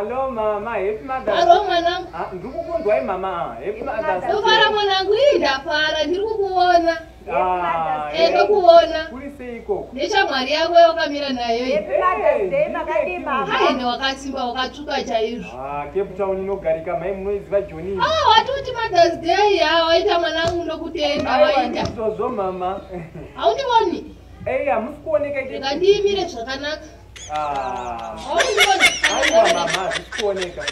Hello mama, happy Mother's. Aro mwanangu. Ah, ndiri kukunzwai mama. Happy Mother's. Ndofara mwanangu, ii ndafara, ndiri kukuona. Ah, Eh, ndokuona. Kuri sei ikoko? Neshamwari yako yawakamira nayo iyi. Happy Mother's Day makadii mama? Aende wakasimba wakatsvuka chaizvo. Ah, Cape Town inogarika mai munoiziva Joni. Ah, watoti Mother's Day ya waita mwanangu ndokutenda Aiwa, waita. ndizvozvo mama. Haundioni? Ei, hamusi kuoneka ite. Rega ndiimire zvakanaka. Ah. Haundioni? Aiwa mama, hazvisi kuoneka.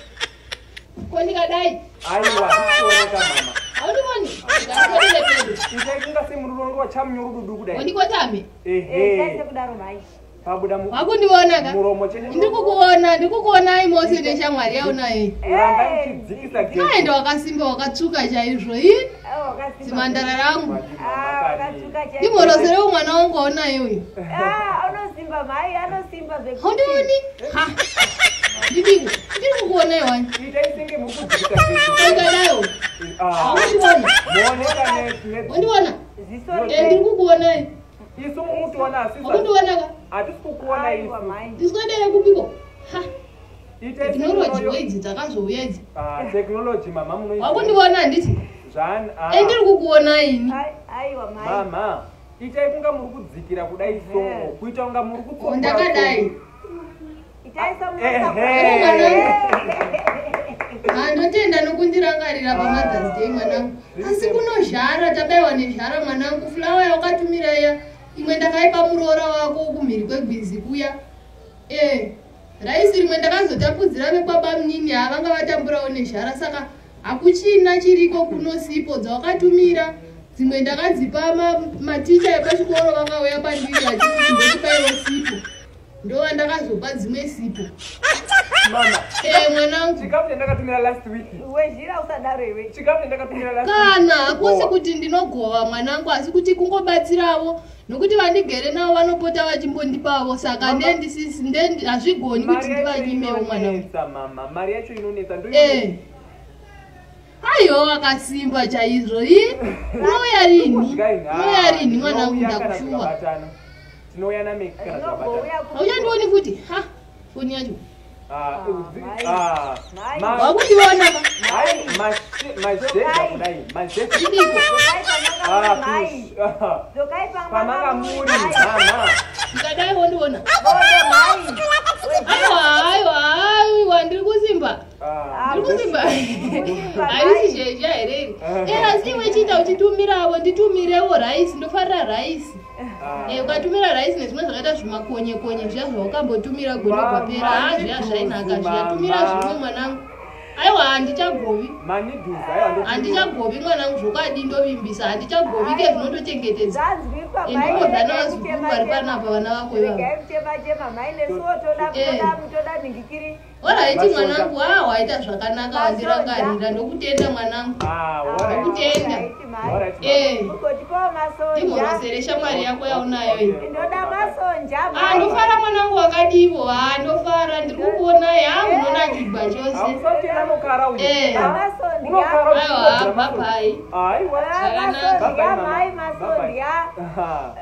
Ko ndikadai? Aiwa, hazvisi kuoneka mama. Haundioni? Rega ndikwedere pedo. Itai kunga semururongo wachamunyurududu kudai. Wandikotame. Ehe. Taise kudaro mhai. Pabuda mu Wakundiona ka? muromo chete. Ndiri kukuona, ndiri kukuonai mose neshamwari yaunayo iyi. Ramba uchidzikisa gate. Aende wakasimba wakatsvuka chaizvo ii Oh, wakasimba. zimandara rangu. Ah, wakatsvuka chaizvo. Ndimhoroserewo mwana wangu waunaye uyu. Ah, anosimba mhai, anosimba zvekuti. Haundioni? Ha. Ndidiko. Ndiri kukuonai wani. Itai senge muri kudzikisa gate. Ndikadaiwo. Ah. Haundiona? Muoneka ne Wandiona? Ziso Eh, ndiri kukuonai. isu murikutiona asi Wakundiona ka? hatisi kukuona Aiwa isu. mhai. Ndiswedere kupiko? Ha. Itai Technology idzi dzakazouya idzi. Ah, technology mama munoiziva. Wakundiona handiti? Zvani ah. Eh, ndiri kukuona ini. Ai- Aiwa mhai. Mama, itai kunga muri kudzikira kudai so, Ehe. kuita kunga muri kutsonga. Ndakadai. Itai Ehe. Ah, ndotenda nokundirangarira paMother's Day mwanangu. Asi kunozhara, tabaiwa nezhara mwanangu. Fulawa yawakatumira iya, imwe ndakaipa muroora wako kumhiri kwegwizi kuya. Eh, raisi rimwe ndakazotapudzira vekwabamunini ava vanga vatamburawo nezhara saka hakuchina chiriko kuno sipo dzawakatumira. Dzimwe ndakadzipa maticha epachikoro vakauya pandiri vachiti ndokupaiwo sipo. Ndova ndakazopa dzimwe sipo. Mama, Eh, mwanangu. chikafu chandakatumira last week. Wezhira usadaro iwe. Chikafu chandakatumira last week. Kana hakusi Gowa. kuti ndinogova mwanangu, asi kuti kungobatsirawo nokuti vandigere navo vanopota vachimbondipavo saka Mama- ndendisisi ndendi hazvigoni kuti Mari yacho ndivanyimewo mwanangu. inonetsa mama, mari yacho inonetsa. Ndo Eh. Aiwa wakasimba chaizvo i unouya rini unouya rini mwanangu ndakushuwa. Tinouya nameki kana tikabatana. Tinogouya ku- Hauchandioni futi ha foni yacho Ah, Mai. ah, Mai. wakundiona ka mai, mazheza kudai, mazheza. chidiko Dzokai pamanga Ah, muri mhai. kush- ah, Dzokai pamanga muri mhai. mama. ndikadai wondiona. Bodo mhai. Aiwa aiwa aiwa ndiri kusimba. Ah, Ndiri kusimba. Haisi zhezha here iri? Eh, asi iwe chiita uchitumirawo nditumirewo raisi ndofarira raisi. ah. Eh, ukatumira raisi nezvimwe zvakaita zvimakonye konye zviya zvaukambotumira gore gwapera ha zviya zvainaka zviya tumira zvimwe mwanangu. Aiwa handichagovi. Manidhuza aiwa ndo Handichagovi mwanangu zvokwadi ndovimbisa handichagovi ke zvinotochengetedza. Zvanzwikwa mhai. Ndingodya navazukuru vari panapa vana vako ivavo. Regai kuchema chema mhai nesuwo toda Eh. toda toda nhingikiri. Oraiti Masonja. mwanangu ah waita zvakanaka wandirangarira ndokutenda mwanangu. Ah, alright. Ndokutenda. Alright, mhai. Alright, mama. Eh. Ugotipawo masonja. Ndimhorosere shamwari yako yaunayo iyi. Ndoda masonja Ah, mhai. ndofara mwanangu wakadivo ha ndofara ndiri kukuonai ha munonakigwa chose. Hamusati anokara uyu. Eh. Masonja. Unokara Aiwa uchikodza bye bye. Aiwa. Ah, Zvakanaka. Masonja Bye bye, mama. mhai Bye bye. masonja. Aha.